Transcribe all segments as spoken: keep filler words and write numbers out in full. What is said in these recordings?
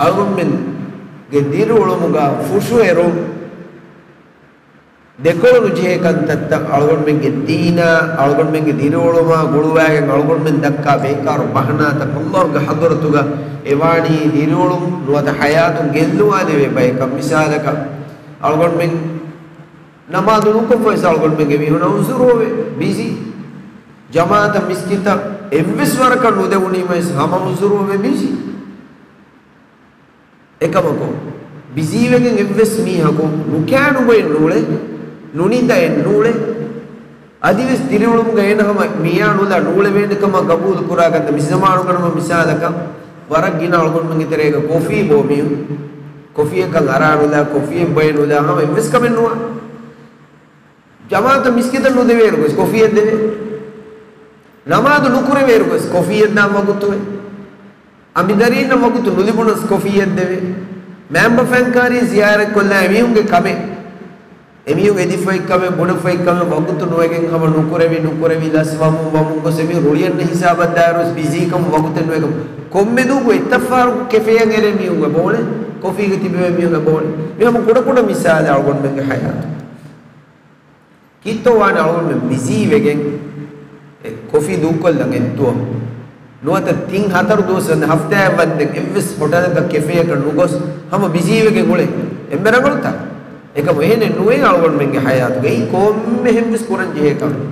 އަޅުގަނޑުމެންގެ ދިރިއުޅުމުގަ ފުށުއެރުން، ދެކޮޅު ނުޖެހޭ ކަންތައްތައް އަޅުގަނޑުމެންގެ ދީނާ، އަޅުގަނޑުމެންގެ ދިރިއުޅުމާ ގުޅުވާގެން އަޅުގަނޑުމެން ދައްކާ ބޭކާރު ބަހަނާތައް ﷲގެ ޙަޟްރަތުގަ އެވާނީ ދިރިއުޅުން ނުވަތަ ޙަޔާތުން ގެއްލުވާލެވޭ ބަޔަކަށް. މިސާލަކަށް، އަޅުގަނޑުމެން ނަމާދު ނުކޮށްފަވެސް އަޅުގަނޑުމެންގެ މީހުންނަށް ޢުޛުރުއޮވޭ، ބިޒީ. ޖަމާޢަތަށް މިސްކިތަށް އެއްވެސް ވަރަކަށް ނުދެވުނީމަވެސް ހަމަ ޢުޛުރުއޮވޭ، ބިޒީ. އެކަމަކު، ބިޒީވެގެން އެއްވެސް މީހަކު ނުކާނުބޮއެއް ނޫޅޭ، ނުނިދައެއް ނޫޅޭ. އަދިވެސް ދިރިއުޅުމުގަ އޭނަ ހަމަ މިޔާ ނުލާ ނޫޅެވޭނެ ކަމަށް ގަބޫލު ކުރާ ކަންތައް. މި ޒަމާނުގަނޑުމަ މިސާލަކަށް، ވަރަށް ގިނަ އަޅުގަނޑުމެންގެ ތެރޭގަ ކޮފީ ބޯ މީހުން، ކޮފީއަކަށް އަރާ ނުލާ، ކޮފީއެއް ބޮއެ ނުލާ، ހަމަ އެއްވެސް ކަމެއް ނުވާ. ޖަމާޢަތަށް މިސްކިތަށް ނުދެވޭއިރު ގޮސް ކޮފީއެއް ދެވޭ. ނަމާދު ނުކުރެވޭއިރު ގޮސް ކޮފީއެއް ދާން ވަގުތުވޭ. އަނބިދަރީންނަށް ވަގުތު ނުލިބުނަސް ކޮފީއެއް ދެވޭ. މައިންބަފައިން ކާރީ ޒިޔާރަތްކޮށްލާ އެމީހުންގެ ކަމެއް. އެމީހުން އެދިފައި ކަމެއް، ބުނެފައި ކަމެއް ވަގުތު ނުވެގެން ހަމަ ނުކުރެވި، ނުކުރެވި ލަސްވަމުން ވަމުން ގޮސް އެމީހުން ރުޅިއަންނަ ހިސާބަށް ދާއިރުވެސް ބިޒީކަމުން ވަގުތެއް ނުވެގެން. ކޮންމެ ދުވަހަކު އެއްތައް ފަހަރަކު ކެފޭއަށް އެރޭ މީހުން އެބައުޅޭ. ކޮފީގަ ތިބެވޭ މީހުން އެބައުޅޭ. މި ހަމަ ކުޑަ ކުޑަ މިސާލެއް އަޅުގަނޑުމެންގެ ޙަޔާތު. ކީއްތޯ ވާނެ އަޅުގަނޑުމެން ބިޒީވެގެން އެ ކޮފީ ދޫކޮށްލަން އެއްދުވަހު ނުވަތަ ތިން ހަތަރު ދުވަސް ވަންދެން ހަފްތާއެއް ވަންދެން އެއްވެސް ހޮޓަލަކަށް ކެފޭއަކަށް ނުގޮސް ހަމަ ބިޒީވެގެން އުޅޭ. އެންމެ ރަނގަޅުތާ؟ އެކަމު އެހެނެއް ނުވޭ އަޅުގަނޑުމެންގެ ޙަޔާތުގައި ކޮންމެހެން ވެސް ކުރަން ޖެހޭ ކަމެއް.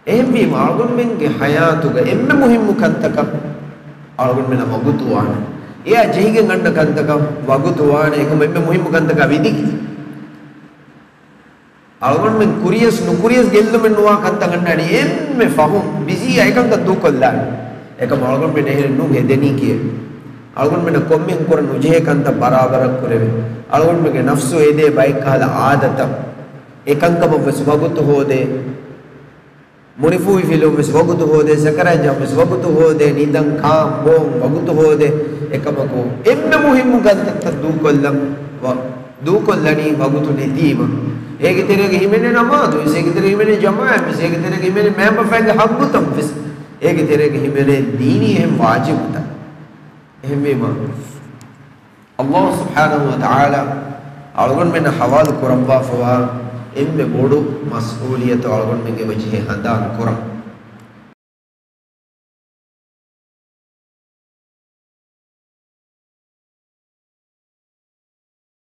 އެހެންވީމަ، އަޅުގަނޑުމެންގެ ޙަޔާތުގަ އެންމެ މުހިއްމު ކަންތަކަށް އަޅުގަނޑުމެންނަށް ވަގުތު ވާނެ. އެއާ ޖެހިގެން އަންނަ ކަންތަކަށް ވަގުތު ވާނެ. އެކަމަ އެންމެ މުހިއްމު ކަންތަކާ ވިދިގެން އަޅުގަނޑުމެން ކުރިޔަސް ނުކުރިޔަސް ގެއްލުމެއް ނުވާ ކަންތައް އަންނާނީ. އެންމެ ފަހުން ބިޒީއާ އެކަންކަން ދޫކޮށްލާނެ. އެކަމަ އަޅުގަނޑުމެން އެހެނެއް ނޫން ހެދެނީކީއެއް. އަޅުގަނޑުމެންނަށް ކޮންމެހެން ކުރަން ނުޖެހޭ ކަންތައް ބަރާބަރަށް ކުރެވޭ. އަޅުގަނޑުމެންގެ ނަފްސު އެދޭ ބައެއްކަހަލަ އާދަތައް. އެކަންކަމަށްވެސް ވަގުތު ހޯދޭ. މުނިފޫހިފިލުން ވެސް ވަގުތު ހޯދޭ، ސަކަރާތްޖަހަން ވެސް ވަގުތު ހޯދޭ، ނިދަން ކާން ބޯން ވަގުތު ހޯދޭ. އެކަމަކު އެންމެ މުހިއްމު ކަންތައްތައް ދޫކޮށްލަން ވަ-، ދޫކޮށްލަނީ ވަގުތު ނެތީމަ. އޭގެ ތެރޭގަ ހިމެނޭ ނަމާދު ވެސް، އޭގެ ތެރޭގަ ހިމެނޭ ޖަމާޢަތް ވެސް، އޭގެ ތެރޭގަ ހިމެނޭ މައިންބަފައިންގެ ޙައްޤުތައް ވެސް، އޭގެ ތެރޭގަ ހިމެނޭ ދީނީ އެހެން ވާޖިބުތައް. އެހެންވީމަ، ﷲ ސުބްޙާނަހޫ ވަތަޢާލާ އަޅުގަނޑުމެންނަށް ޙަވާލު ކުރައްވާފަވާ އެންމެ ބޮޑު މަސްއޫލިއްޔަތު އަޅުގަނޑުމެން އެބަޖެހޭ ހަނދާން ކުރަން.